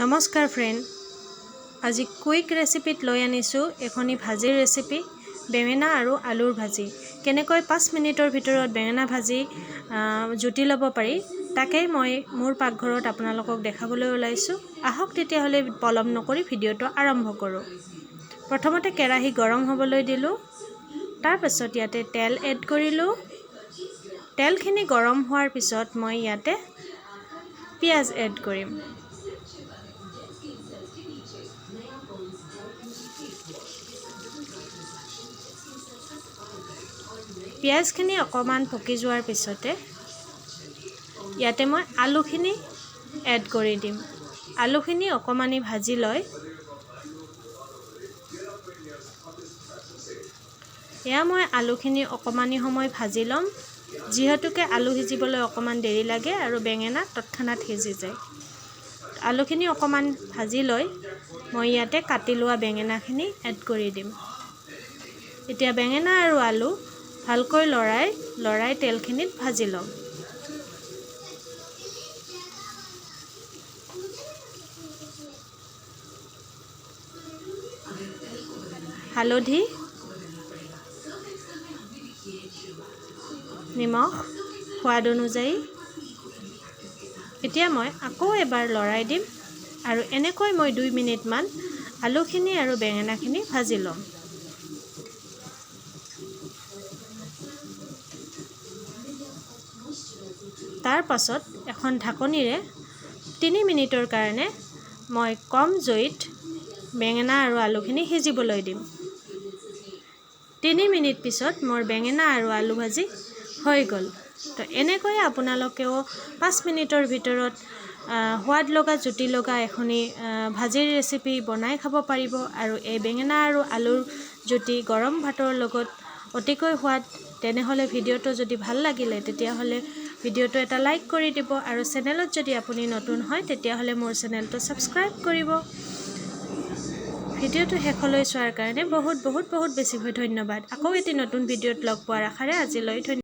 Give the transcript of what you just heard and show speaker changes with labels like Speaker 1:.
Speaker 1: নমস্কাৰ ফ্ৰেণ্ড, আজি কুইক ৰেচিপিত লৈ আনিছোঁ এখনি ভাজিৰ ৰেচিপি, বেঙেনা আৰু আলুৰ ভাজি। কেনেকৈ 5 মিনিটৰ ভিতৰত বেঙেনা ভাজি জুতি ল'ব পাৰি তাকেই মই মোৰ পাকঘৰত আপোনালোকক দেখাবলৈ ওলাইছোঁ। আহক তেতিয়াহ'লে পলম নকৰি ভিডিঅ'টো আৰম্ভ কৰোঁ। প্ৰথমতে কেৰাহী গৰম হ'বলৈ দিলোঁ, তাৰপাছত ইয়াতে তেল এড কৰিলোঁ। তেলখিনি গৰম হোৱাৰ পিছত মই ইয়াতে পিঁয়াজ এড কৰিম। পিঁয়াজখিনি অকণমান পকি যোৱাৰ পিছতে ইয়াতে মই আলুখিনি এড কৰি দিম। আলুখিনি অকণমানি ভাজি লৈ এয়া মই আলুখিনি অকণমানি সময় ভাজি ল'ম, যিহেতুকে আলু সিজিবলৈ অকণমান দেৰি লাগে আৰু বেঙেনা তৎক্ষণাত সিজি যায়। আলুখিনি অকণমান ভাজি লৈ মই ইয়াতে কাটি লোৱা বেঙেনাখিনি এড কৰি দিম। এতিয়া বেঙেনা আৰু আলু ভালকৈ লৰাই লৰাই তেলখিনিত ভাজি ল'ম। হালধি, নিমখ সোৱাদ অনুযায়ী। এতিয়া মই আকৌ এবাৰ লৰাই দিম আৰু এনেকৈ মই 2 মিনিটমান আলুখিনি আৰু বেঙেনাখিনি ভাজি ল'ম। তাৰ পাছত এখন ঢাকনিৰে 3 মিনিটৰ কাৰণে মই কম জুইত বেঙেনা আৰু আলুখিনি সিজিবলৈ দিম। 3 মিনিট পিছত মোৰ বেঙেনা আৰু আলু ভাজি হৈ গ'ল। তো এনেকৈয়ে আপোনালোকেও 5 মিনিটৰ ভিতৰত সোৱাদ লগা জুতি লগা এখনি ভাজিৰ ৰেচিপি বনাই খাব পাৰিব। আৰু এই বেঙেনা আৰু আলুৰ জুতি গৰম ভাতৰ লগত অতিকৈ সোৱাদ। তেনেহ'লে ভিডিঅ'টো যদি ভাল লাগিলে তেতিয়াহ'লে ভিডিঅ'টো এটা লাইক কৰি দিব আৰু চেনেলত যদি আপুনি নতুন হয় তেতিয়াহ'লে মোৰ চেনেলটো ছাবস্ক্ৰাইব কৰিব। ভিডিঅ'টো শেষলৈ চোৱাৰ কাৰণে বহুত বহুত বহুত বেছিকৈ ধন্যবাদ। আকৌ এটি নতুন ভিডিঅ'ত লগ পোৱাৰ আশাৰে আজিলৈ ধন্যবাদ।